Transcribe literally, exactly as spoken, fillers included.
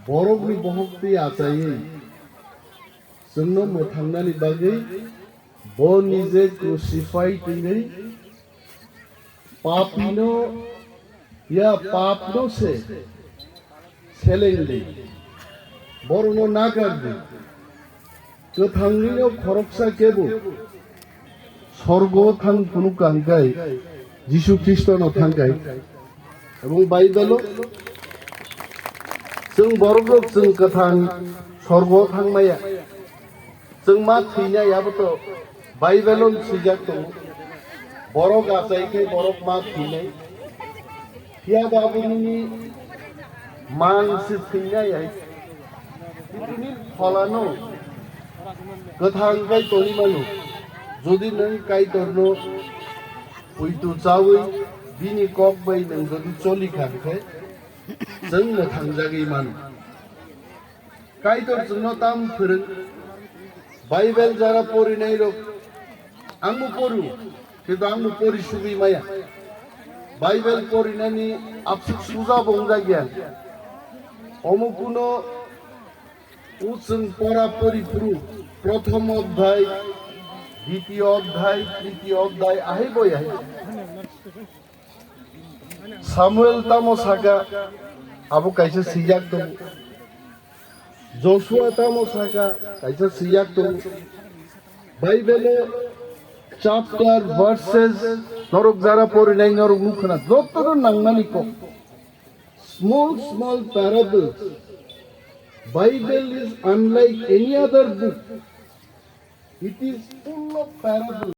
Borokni bohok twi achaiwi chwngno mwthangnani bagwi bo nije crucify tongwi papino ya papno se selengdi, borokno nakardi. Kwthangnino khoroksa kebo sorgo thang phunukha hwnkhe Jisu Khristono thangkhai. Ebong Baibelo chwng borokrok chwng kwthang sorgo thangmaya. Chwng ma thwinai abo to Baibelo swijak tongo. Borok achai khe borok ma thwinai. Phiya ba abo nini mang se thwinai hai. Nini pholano kwthang bai tongwi mano. Jodi nwng Kaitorno puitu chawi bini kok bai nwng jodi choli kha hwnkhe, chwng mwthangjagwi mano. Kaitor chwngno tam phwrwng. Baibel jara porinairok, angbo poru, kintu angbo pori sugwi maya. Baibel porinani absuk suja bo wngjakya. Omo kuno o chwng pora pori phuru, prothom odhyay, ditiyo odhyay, tritiyo odhyay, ahai bo ahai. Samuel tamo saka, abo kaisa swijak tongo. Joshua tamo saka, kaisa swijak tongo. Baibelo chapter, verses, norok jara porinai norok nukhwna, jotono nangmani kok. Small, small parables. Bible is unlike any other book. It is full of parables.